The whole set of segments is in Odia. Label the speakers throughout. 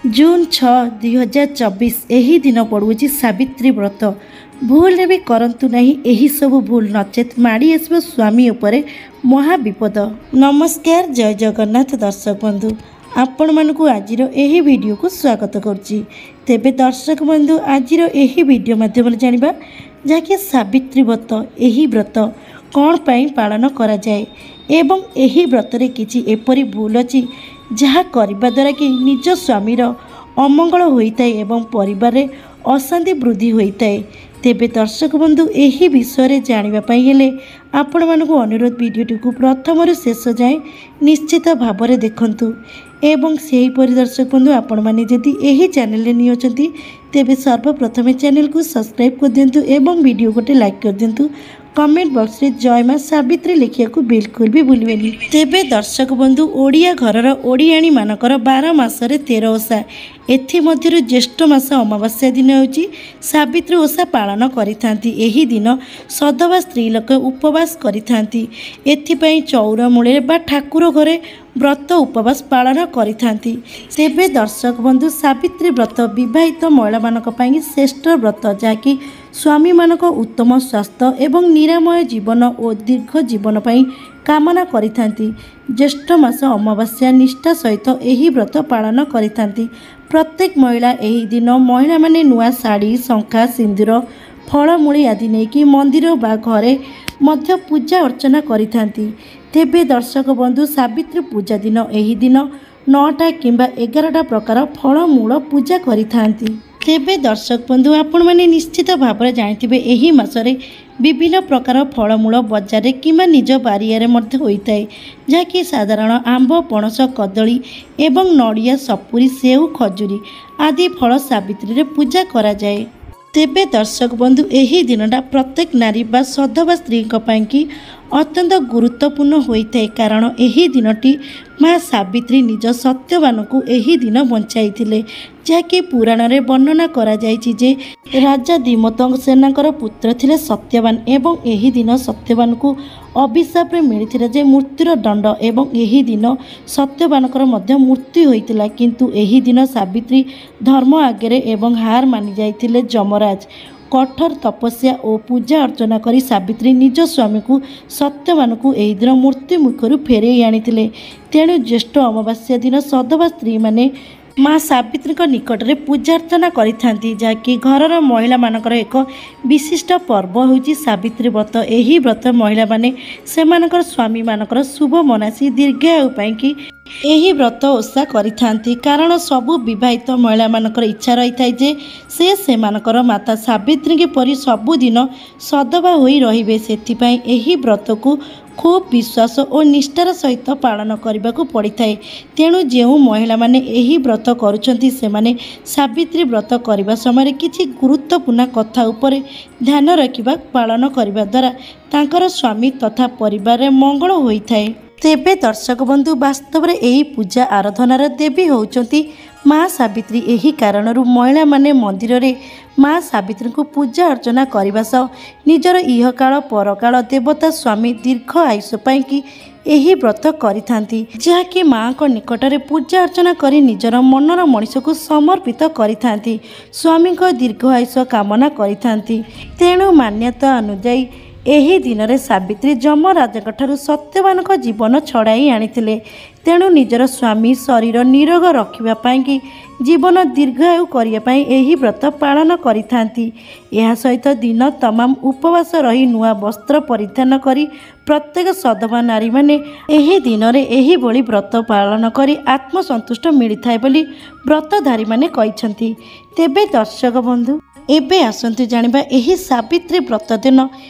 Speaker 1: ଜୁନ୍ 6 2024 ଏହି ଦିନ ପଡ଼ୁଅଛି ସାବିତ୍ରୀ ବ୍ରତ। ଭୁଲରେ ବି କରନ୍ତୁ ନାହିଁ ଏହିସବୁ ଭୁଲ, ନଚେତ୍ ମାଡ଼ି ଆସିବ ସ୍ୱାମୀ ଉପରେ ମହାବିପଦ। ନମସ୍କାର, ଜୟ ଜଗନ୍ନାଥ। ଦର୍ଶକ ବନ୍ଧୁ, ଆପଣମାନଙ୍କୁ ଆଜିର ଏହି ଭିଡ଼ିଓକୁ ସ୍ୱାଗତ କରୁଛି। ତେବେ ଦର୍ଶକ ବନ୍ଧୁ, ଆଜିର ଏହି ଭିଡ଼ିଓ ମାଧ୍ୟମରେ ଜାଣିବା ଯାହାକି ସାବିତ୍ରୀ ବ୍ରତ, ଏହି ବ୍ରତ କ'ଣ ପାଇଁ ପାଳନ କରାଯାଏ ଏବଂ ଏହି ବ୍ରତରେ କିଛି ଏପରି ଭୁଲ ଅଛି ଯାହା କରିବା ଦ୍ୱାରା କି ନିଜ ସ୍ୱାମୀର ଅମଙ୍ଗଳ ହୋଇଥାଏ ଏବଂ ପରିବାରରେ ଅଶାନ୍ତି ବୃଦ୍ଧି ହୋଇଥାଏ। ତେବେ ଦର୍ଶକ ବନ୍ଧୁ, ଏହି ବିଷୟରେ ଜାଣିବା ପାଇଁ ହେଲେ ଆପଣମାନଙ୍କୁ ଅନୁରୋଧ, ଭିଡ଼ିଓଟିକୁ ପ୍ରଥମରୁ ଶେଷ ଯାଏଁ ନିଶ୍ଚିତ ଭାବରେ ଦେଖନ୍ତୁ। ଏବଂ ସେହିପରି ଦର୍ଶକ ବନ୍ଧୁ, ଆପଣମାନେ ଯଦି ଏହି ଚ୍ୟାନେଲରେ ନ୍ୟୁ ଅଛନ୍ତି ତେବେ ସର୍ବପ୍ରଥମେ ଚ୍ୟାନେଲକୁ ସବସ୍କ୍ରାଇବ୍ କରିଦିଅନ୍ତୁ ଏବଂ ଭିଡ଼ିଓ ଗୋଟେ ଲାଇକ୍ କରିଦିଅନ୍ତୁ। କମେଣ୍ଟ ବକ୍ସରେ ଜୟ ମା ସାବିତ୍ରୀ ଲେଖିବାକୁ ବିଲକୁଲ ବି ଭୁଲିବେନି। ତେବେ ଦର୍ଶକ ବନ୍ଧୁ, ଓଡ଼ିଆ ଘରର ଓଡ଼ିଆଣୀମାନଙ୍କର 12 ମାସରେ 13 ଓଷା, ଏଥିମଧ୍ୟରୁ ଜ୍ୟେଷ୍ଠ ମାସ ଅମାବାସ୍ୟା ଦିନ ହେଉଛି ସାବିତ୍ରୀ ଓଷା ପାଳନ କରିଥାନ୍ତି। ଏହି ଦିନ ସଧବା ସ୍ତ୍ରୀ ଲୋକ ଉପବାସ କରିଥାନ୍ତି। ଏଥିପାଇଁ ଚଉର ମୂଳରେ ବା ଠାକୁର ଘରେ ବ୍ରତ ଉପବାସ ପାଳନ କରିଥାନ୍ତି। ତେବେ ଦର୍ଶକ ବନ୍ଧୁ, ସାବିତ୍ରୀ ବ୍ରତ ବିବାହିତ ମହିଳାମାନଙ୍କ ପାଇଁ ଶ୍ରେଷ୍ଠ ବ୍ରତ, ଯାହାକି ସ୍ୱାମୀମାନଙ୍କ ଉତ୍ତମ ସ୍ୱାସ୍ଥ୍ୟ ଏବଂ ନିରାମୟ ଜୀବନ ଓ ଦୀର୍ଘ ଜୀବନ ପାଇଁ କାମନା କରିଥାନ୍ତି। ଜ୍ୟେଷ୍ଠ ମାସ ଅମାବାସ୍ୟା ନିଷ୍ଠା ସହିତ ଏହି ବ୍ରତ ପାଳନ କରିଥାନ୍ତି ପ୍ରତ୍ୟେକ ମହିଳା। ଏହି ଦିନ ମହିଳାମାନେ ନୂଆ ଶାଢ଼ୀ, ଶଙ୍ଖା, ସିନ୍ଦୁର, ଫଳମୂଳି ଆଦି ନେଇକି ମନ୍ଦିର ବା ଘରେ ମଧ୍ୟ ପୂଜା ଅର୍ଚ୍ଚନା କରିଥାନ୍ତି। ତେବେ ଦର୍ଶକ ବନ୍ଧୁ, ସାବିତ୍ରୀ ପୂଜା ଦିନ ଏହି ଦିନ 9ଟା କିମ୍ବା 11ଟା ପ୍ରକାର ଫଳମୂଳ ପୂଜା କରିଥାନ୍ତି। ତେବେ ଦର୍ଶକ ବନ୍ଧୁ, ଆପଣମାନେ ନିଶ୍ଚିତ ଭାବରେ ଜାଣିଥିବେ ଏହି ମାସରେ ବିଭିନ୍ନ ପ୍ରକାର ଫଳମୂଳ ବଜାରରେ କିମ୍ବା ନିଜ ବାରିଆରେ ମଧ୍ୟ ହୋଇଥାଏ, ଯାହାକି ସାଧାରଣ ଆମ୍ବ, ପଣସ, କଦଳୀ ଏବଂ ନଡ଼ିଆ, ସପୁରୀ, ସେଉ, ଖଜୁରୀ ଆଦି ଫଳ ସାବିତ୍ରୀରେ ପୂଜା କରାଯାଏ। ତେବେ ଦର୍ଶକ ବନ୍ଧୁ, ଏହି ଦିନଟା ପ୍ରତ୍ୟେକ ନାରୀ ବା ସଧବା ସ୍ତ୍ରୀଙ୍କ ପାଇଁକି ଅତ୍ୟନ୍ତ ଗୁରୁତ୍ୱପୂର୍ଣ୍ଣ ହୋଇଥାଏ, କାରଣ ଏହି ଦିନଟି ମା ସାବିତ୍ରୀ ନିଜ ସତ୍ୟବାନଙ୍କୁ ଏହି ଦିନ ବଞ୍ଚାଇଥିଲେ। ଯାହାକି ପୁରାଣରେ ବର୍ଣ୍ଣନା କରାଯାଇଛି ଯେ ରାଜା ଦିମତ ସେନାଙ୍କର ପୁତ୍ର ଥିଲେ ସତ୍ୟବାନ ଏବଂ ଏହି ଦିନ ସତ୍ୟବାନଙ୍କୁ ଅଭିଶାପରେ ମିଳିଥିଲା ଯେ ମୃତ୍ୟୁର ଦଣ୍ଡ, ଏବଂ ଏହି ଦିନ ସତ୍ୟବାନଙ୍କର ମଧ୍ୟ ମୃତ୍ୟୁ ହୋଇଥିଲା। କିନ୍ତୁ ଏହି ଦିନ ସାବିତ୍ରୀ ଧର୍ମ ଆଗରେ ଏବଂ ହାର ମାନି ଯାଇଥିଲେ ଯମରାଜ। କଠୋର ତପସ୍ୟା ଓ ପୂଜା ଅର୍ଚ୍ଚନା କରି ସାବିତ୍ରୀ ନିଜ ସ୍ୱାମୀକୁ ସତ୍ୟବାନଙ୍କୁ ଏହି ଦିନ ମୃତ୍ୟୁ ମୁଖରୁ ଫେରାଇ ଆଣିଥିଲେ। ତେଣୁ ଜ୍ୟେଷ୍ଠ ଅମାବାସ୍ୟା ଦିନ ସଧବା ସ୍ତ୍ରୀମାନେ ମା ସାବିତ୍ରୀଙ୍କ ନିକଟରେ ପୂଜା ଅର୍ଚ୍ଚନା କରିଥାନ୍ତି, ଯାହାକି ଘରର ମହିଳାମାନଙ୍କର ଏକ ବିଶିଷ୍ଟ ପର୍ବ ହେଉଛି ସାବିତ୍ରୀ ବ୍ରତ। ଏହି ବ୍ରତ ମହିଳାମାନେ ସେମାନଙ୍କର ସ୍ୱାମୀମାନଙ୍କର ଶୁଭ ମନାସି ଦୀର୍ଘାୟୁ ପାଇଁକି ଏହି ବ୍ରତ ଓଷା କରିଥାନ୍ତି, କାରଣ ସବୁ ବିବାହିତ ମହିଳାମାନଙ୍କର ଇଚ୍ଛା ରହିଥାଏ ଯେ ସେ ସେମାନଙ୍କର ମାତା ସାବିତ୍ରୀଙ୍କ ପରି ସବୁଦିନ ସଧବା ହୋଇ ରହିବେ। ସେଥିପାଇଁ ଏହି ବ୍ରତକୁ ଖୁବ୍ ବିଶ୍ୱାସ ଓ ନିଷ୍ଠାର ସହିତ ପାଳନ କରିବାକୁ ପଡ଼ିଥାଏ। ତେଣୁ ଯେଉଁ ମହିଳାମାନେ ଏହି ବ୍ରତ କରୁଛନ୍ତି ସେମାନେ ସାବିତ୍ରୀ ବ୍ରତ କରିବା ସମୟରେ କିଛି ଗୁରୁତ୍ୱପୂର୍ଣ୍ଣ କଥା ଉପରେ ଧ୍ୟାନ ରଖିବା ପାଳନ କରିବା ଦ୍ୱାରା ତାଙ୍କର ସ୍ୱାମୀ ତଥା ପରିବାରରେ ମଙ୍ଗଳ ହୋଇଥାଏ। ତେବେ ଦର୍ଶକ ବନ୍ଧୁ, ବାସ୍ତବରେ ଏହି ପୂଜା ଆରାଧନାର ଦେବୀ ହେଉଛନ୍ତି ମା ସାବିତ୍ରୀ। ଏହି କାରଣରୁ ମହିଳାମାନେ ମନ୍ଦିରରେ ମା ସାବିତ୍ରୀଙ୍କୁ ପୂଜା ଅର୍ଚ୍ଚନା କରିବା ସହ ନିଜର ଇହକାଳ ପରକାଳ ଦେବତା ସ୍ୱାମୀ ଦୀର୍ଘ ଆୟୁଷ ପାଇଁକି ଏହି ବ୍ରତ କରିଥାନ୍ତି, ଯାହାକି ମାଙ୍କ ନିକଟରେ ପୂଜା ଅର୍ଚ୍ଚନା କରି ନିଜର ମନର ମଣିଷକୁ ସମର୍ପିତ କରିଥାନ୍ତି, ସ୍ୱାମୀଙ୍କ ଦୀର୍ଘ ଆୟୁଷ କାମନା କରିଥାନ୍ତି। ତେଣୁ ମାନ୍ୟତା ଅନୁଯାୟୀ ଏହି ଦିନରେ ସାବିତ୍ରୀ ଯମରାଜଙ୍କ ଠାରୁ ସତ୍ୟବାନଙ୍କ ଜୀବନ ଛଡ଼ାଇ ଆଣିଥିଲେ। ତେଣୁ ନିଜର ସ୍ୱାମୀ ଶରୀର ନିରୋଗ ରଖିବା ପାଇଁକି, ଜୀବନ ଦୀର୍ଘାୟୁ କରିବା ପାଇଁ ଏହି ବ୍ରତ ପାଳନ କରିଥାନ୍ତି। ଏହା ସହିତ ଦିନ ତମାମ ଉପବାସ ରହି ନୂଆ ବସ୍ତ୍ର ପରିଧାନ କରି ପ୍ରତ୍ୟେକ ସଧବା ନାରୀମାନେ ଏହି ଦିନରେ ଏହିଭଳି ବ୍ରତ ପାଳନ କରି ଆତ୍ମସନ୍ତୁଷ୍ଟ ମିଳିଥାଏ ବୋଲି ବ୍ରତଧାରୀମାନେ କହିଛନ୍ତି। ତେବେ ଦର୍ଶକ ବନ୍ଧୁ, ଏବେ ଆସନ୍ତୁ ଜାଣିବା ଏହି ସାବିତ୍ରୀ ବ୍ରତ ଦିନ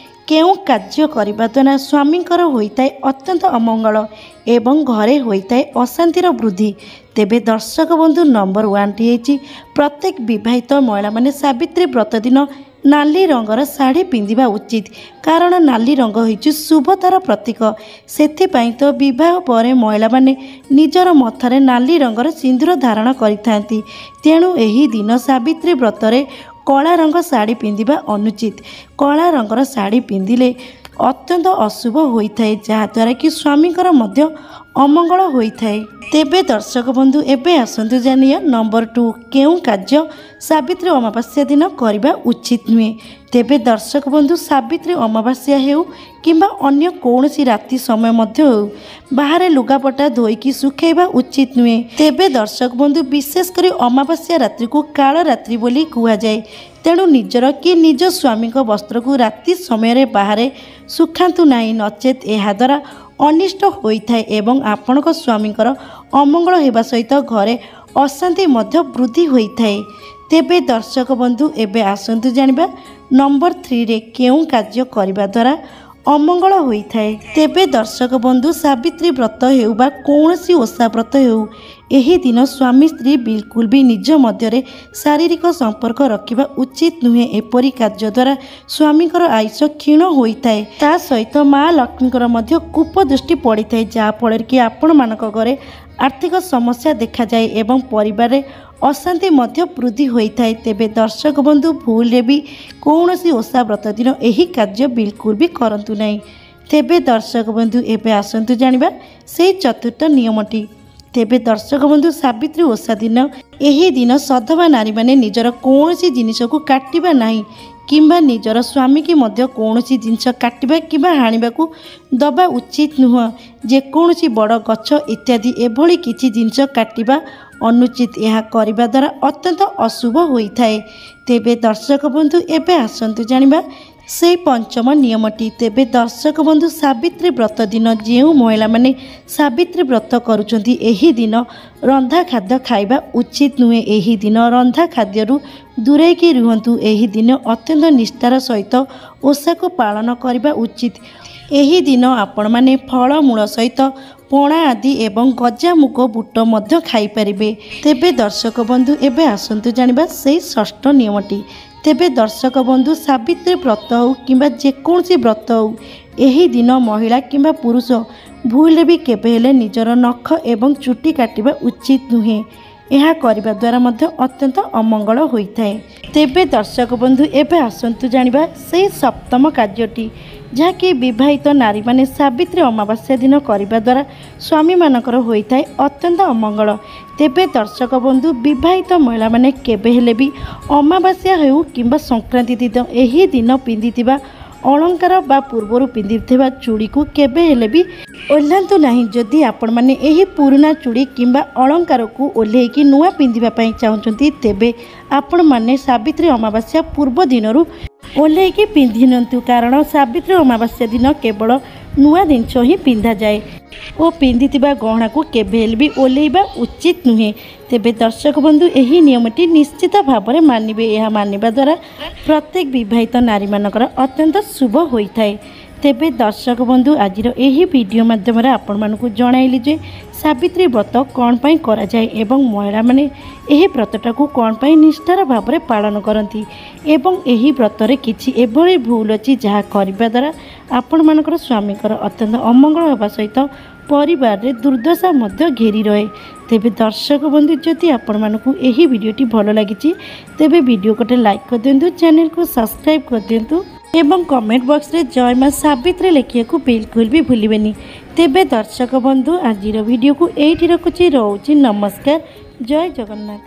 Speaker 1: କେଉଁ କାର୍ଯ୍ୟ କରିବା ଦ୍ୱାରା ସ୍ୱାମୀଙ୍କର ହୋଇଥାଏ ଅତ୍ୟନ୍ତ ଅମଙ୍ଗଳ ଏବଂ ଘରେ ହୋଇଥାଏ ଅଶାନ୍ତିର ବୃଦ୍ଧି। ତେବେ ଦର୍ଶକ ବନ୍ଧୁ, ନମ୍ବର 1ଟି ହେଇଛି ପ୍ରତ୍ୟେକ ବିବାହିତ ମହିଳାମାନେ ସାବିତ୍ରୀ ବ୍ରତ ଦିନ ନାଲି ରଙ୍ଗର ଶାଢ଼ୀ ପିନ୍ଧିବା ଉଚିତ, କାରଣ ନାଲି ରଙ୍ଗ ହେଉଛି ଶୁଭତାର ପ୍ରତୀକ। ସେଥିପାଇଁ ତ ବିବାହ ପରେ ମହିଳାମାନେ ନିଜର ମଥାରେ ନାଲି ରଙ୍ଗର ସିନ୍ଦୁର ଧାରଣ କରିଥାନ୍ତି। ତେଣୁ ଏହି ଦିନ ସାବିତ୍ରୀ ବ୍ରତରେ କଳା ରଙ୍ଗ ଶାଢ଼ୀ ପିନ୍ଧିବା ଅନୁଚିତ। କଳା ରଙ୍ଗର ଶାଢ଼ୀ ପିନ୍ଧିଲେ ଅତ୍ୟନ୍ତ ଅଶୁଭ ହୋଇଥାଏ, ଯାହାଦ୍ୱାରା କି ସ୍ୱାମୀଙ୍କର ମଧ୍ୟ ଅମଙ୍ଗଳ ହୋଇଥାଏ। ତେବେ ଦର୍ଶକ ବନ୍ଧୁ, ଏବେ ଆସନ୍ତୁ ଜାଣିବା ନମ୍ବର 2, କେଉଁ କାର୍ଯ୍ୟ ସାବିତ୍ରୀ ଅମାବାସ୍ୟା ଦିନ କରିବା ଉଚିତ ନୁହେଁ। ତେବେ ଦର୍ଶକ ବନ୍ଧୁ, ସାବିତ୍ରୀ ଅମାବାସ୍ୟା ହେଉ କିମ୍ବା ଅନ୍ୟ କୌଣସି ରାତି ସମୟ ମଧ୍ୟ ହେଉ, ବାହାରେ ଲୁଗାପଟା ଧୋଇକି ଶୁଖାଇବା ଉଚିତ ନୁହେଁ। ତେବେ ଦର୍ଶକ ବନ୍ଧୁ, ବିଶେଷ କରି ଅମାବାସ୍ୟା ରାତ୍ରିକୁ କାଳ ରାତ୍ରି ବୋଲି କୁହାଯାଏ। ତେଣୁ ନିଜର କି ନିଜ ସ୍ୱାମୀଙ୍କ ବସ୍ତ୍ରକୁ ରାତି ସମୟରେ ବାହାରେ ଶୁଖାନ୍ତୁ ନାହିଁ, ନଚେତ୍ ଏହାଦ୍ୱାରା ଅନିଷ୍ଟ ହୋଇଥାଏ ଏବଂ ଆପଣଙ୍କ ସ୍ୱାମୀଙ୍କର ଅମଙ୍ଗଳ ହେବା ସହିତ ଘରେ ଅଶାନ୍ତି ମଧ୍ୟ ବୃଦ୍ଧି ହୋଇଥାଏ। ତେବେ ଦର୍ଶକ ବନ୍ଧୁ, ଏବେ ଆସନ୍ତୁ ଜାଣିବା ନମ୍ବର 3ରେ କେଉଁ କାର୍ଯ୍ୟ କରିବା ଦ୍ୱାରା ଅମଙ୍ଗଳ ହୋଇଥାଏ। ତେବେ ଦର୍ଶକ ବନ୍ଧୁ, ସାବିତ୍ରୀ ବ୍ରତ ହେଉ ବା କୌଣସି ଓଷା ବ୍ରତ ହେଉ, ଏହି ଦିନ ସ୍ୱାମୀ ସ୍ତ୍ରୀ ବିଲକୁଲ ବି ନିଜ ମଧ୍ୟରେ ଶାରୀରିକ ସମ୍ପର୍କ ରଖିବା ଉଚିତ ନୁହେଁ। ଏପରି କାର୍ଯ୍ୟ ଦ୍ୱାରା ସ୍ୱାମୀଙ୍କର ଆୟୁଷ କ୍ଷୀଣ ହୋଇଥାଏ, ତା ସହିତ ମା ଲକ୍ଷ୍ମୀଙ୍କର ମଧ୍ୟ କୂପ ଦୃଷ୍ଟି ପଡ଼ିଥାଏ, ଯାହାଫଳରେ କି ଆପଣମାନଙ୍କ ଘରେ ଆର୍ଥିକ ସମସ୍ୟା ଦେଖାଯାଏ ଏବଂ ପରିବାରରେ ଅଶାନ୍ତି ମଧ୍ୟ ବୃଦ୍ଧି ହୋଇଥାଏ। ତେବେ ଦର୍ଶକ ବନ୍ଧୁ, ଭୁଲରେ ବି କୌଣସି ଓଷା ବ୍ରତ ଦିନ ଏହି କାର୍ଯ୍ୟ ବିଲକୁଲ ବି କରନ୍ତୁ ନାହିଁ। ତେବେ ଦର୍ଶକ ବନ୍ଧୁ, ଏବେ ଆସନ୍ତୁ ଜାଣିବା ସେଇ ଚତୁର୍ଥ ନିୟମଟି। ତେବେ ଦର୍ଶକ ବନ୍ଧୁ, ସାବିତ୍ରୀ ଓଷା ଦିନ ଏହି ଦିନ ସଧବା ନାରୀମାନେ ନିଜର କୌଣସି ଜିନିଷକୁ କାଟିବା ନାହିଁ କିମ୍ବା ନିଜର ସ୍ୱାମୀକି ମଧ୍ୟ କୌଣସି ଜିନିଷ କାଟିବା କିମ୍ବା ହାଣିବାକୁ ଦେବା ଉଚିତ ନୁହଁ। ଯେକୌଣସି ବଡ଼ ଗଛ ଇତ୍ୟାଦି ଏଭଳି କିଛି ଜିନିଷ କାଟିବା ଅନୁଚିତ। ଏହା କରିବା ଦ୍ୱାରା ଅତ୍ୟନ୍ତ ଅଶୁଭ ହୋଇଥାଏ। ତେବେ ଦର୍ଶକ ବନ୍ଧୁ, ଏବେ ଆସନ୍ତୁ ଜାଣିବା ସେଇ ପଞ୍ଚମ ନିୟମଟି। ତେବେ ଦର୍ଶକ ବନ୍ଧୁ, ସାବିତ୍ରୀ ବ୍ରତ ଦିନ ଯେଉଁ ମହିଳାମାନେ ସାବିତ୍ରୀ ବ୍ରତ କରୁଛନ୍ତି, ଏହି ଦିନ ରନ୍ଧା ଖାଦ୍ୟ ଖାଇବା ଉଚିତ ନୁହେଁ। ଏହି ଦିନ ରନ୍ଧା ଖାଦ୍ୟରୁ ଦୂରେଇକି ରୁହନ୍ତୁ। ଏହି ଦିନ ଅତ୍ୟନ୍ତ ନିଷ୍ଠାର ସହିତ ଓଷାକୁ ପାଳନ କରିବା ଉଚିତ। ଏହି ଦିନ ଆପଣମାନେ ଫଳମୂଳ ସହିତ ପଣା ଆଦି ଏବଂ ଗଜାମୁଗ ବୁଟ ମଧ୍ୟ ଖାଇପାରିବେ। ତେବେ ଦର୍ଶକ ବନ୍ଧୁ, ଏବେ ଆସନ୍ତୁ ଜାଣିବା ସେଇ ଷଷ୍ଠ ନିୟମଟି। ତେବେ ଦର୍ଶକ ବନ୍ଧୁ, ସାବିତ୍ରୀ ବ୍ରତ ହେଉ କିମ୍ବା ଯେକୌଣସି ବ୍ରତ ହେଉ, ଏହି ଦିନ ମହିଳା କିମ୍ବା ପୁରୁଷ ଭୁଲରେ ବି କେବେ ହେଲେ ନିଜର ନଖ ଏବଂ ଚୁଟି କାଟିବା ଉଚିତ ନୁହେଁ। ଏହା କରିବା ଦ୍ୱାରା ମଧ୍ୟ ଅତ୍ୟନ୍ତ ଅମଙ୍ଗଳ ହୋଇଥାଏ। ତେବେ ଦର୍ଶକ ବନ୍ଧୁ, ଏବେ ଆସନ୍ତୁ ଜାଣିବା ସେଇ ସପ୍ତମ କାର୍ଯ୍ୟଟି, ଯାହାକି ବିବାହିତ ନାରୀମାନେ ସାବିତ୍ରୀ ଅମାବାସ୍ୟା ଦିନ କରିବା ଦ୍ୱାରା ସ୍ୱାମୀମାନଙ୍କର ହୋଇଥାଏ ଅତ୍ୟନ୍ତ ଅମଙ୍ଗଳ। ତେବେ ଦର୍ଶକ ବନ୍ଧୁ, ବିବାହିତ ମହିଳାମାନେ କେବେ ହେଲେ ବି ଅମାବାସ୍ୟା ହେଉ କିମ୍ବା ସଂକ୍ରାନ୍ତି ଦିନ ଏହି ଦିନ ପିନ୍ଧିଥିବା ଅଳଙ୍କାର ବା ପୂର୍ବରୁ ପିନ୍ଧିଥିବା ଚୁଡ଼ିକୁ କେବେ ହେଲେ ବି ଓହ୍ଲାନ୍ତୁ ନାହିଁ। ଯଦି ଆପଣମାନେ ଏହି ପୁରୁଣା ଚୁଡ଼ି କିମ୍ବା ଅଳଙ୍କାରକୁ ଓହ୍ଲେଇକି ନୂଆ ପିନ୍ଧିବା ପାଇଁ ଚାହୁଁଛନ୍ତି, ତେବେ ଆପଣମାନେ ସାବିତ୍ରୀ ଅମାବାସ୍ୟା ପୂର୍ବ ଦିନରୁ ଓହ୍ଲେଇକି ପିନ୍ଧି ନିଅନ୍ତୁ, କାରଣ ସାବିତ୍ରୀ ଅମାବାସ୍ୟା ଦିନ କେବଳ ନୂଆ ଜିନିଷ ହିଁ ପିନ୍ଧାଯାଏ ଓ ପିନ୍ଧିଥିବା ଗହଣାକୁ କେବେ ହେଲେ ବି ଓହ୍ଲେଇବା ଉଚିତ ନୁହେଁ। ତେବେ ଦର୍ଶକ ବନ୍ଧୁ, ଏହି ନିୟମଟି ନିଶ୍ଚିତ ଭାବରେ ମାନିବେ। ଏହା ମାନିବା ଦ୍ୱାରା ପ୍ରତ୍ୟେକ ବିବାହିତ ନାରୀମାନଙ୍କର ଅତ୍ୟନ୍ତ ଶୁଭ ହୋଇଥାଏ। ତେବେ ଦର୍ଶକ ବନ୍ଧୁ, ଆଜିର ଏହି ଭିଡ଼ିଓ ମାଧ୍ୟମରେ ଆପଣମାନଙ୍କୁ ଜଣାଇଲି ଯେ ସାବିତ୍ରୀ ବ୍ରତ କ'ଣ ପାଇଁ କରାଯାଏ ଏବଂ ମହିଳାମାନେ ଏହି ବ୍ରତଟାକୁ କ'ଣ ପାଇଁ ନିଷ୍ଠାର ଭାବରେ ପାଳନ କରନ୍ତି ଏବଂ ଏହି ବ୍ରତରେ କିଛି ଏଭଳି ଭୁଲ ଅଛି ଯାହା କରିବା ଦ୍ୱାରା ଆପଣମାନଙ୍କର ସ୍ୱାମୀଙ୍କର ଅତ୍ୟନ୍ତ ଅମଙ୍ଗଳ ହେବା ସହିତ ପରିବାରରେ ଦୁର୍ଦ୍ଦଶା ମଧ୍ୟ ଘେରି ରହେ। ତେବେ ଦର୍ଶକ ବନ୍ଧୁ, ଯଦି ଆପଣମାନଙ୍କୁ ଏହି ଭିଡ଼ିଓଟି ଭଲ ଲାଗିଛି, ତେବେ ଭିଡ଼ିଓ ଗୋଟେ ଲାଇକ୍ କରିଦିଅନ୍ତୁ, ଚ୍ୟାନେଲକୁ ସବସ୍କ୍ରାଇବ୍ କରିଦିଅନ୍ତୁ ଏବଂ କମେଣ୍ଟ ବକ୍ସରେ ଜୟ ମା ସାବିତ୍ରୀ ଲେଖିବାକୁ ବିଲକୁଲ ବି ଭୁଲିବେନି। ତେବେ ଦର୍ଶକ ବନ୍ଧୁ, ଆଜିର ଭିଡ଼ିଓକୁ ଏଇଠି ରଖୁଛି, ରହୁଛି, ନମସ୍କାର, ଜୟ ଜଗନ୍ନାଥ।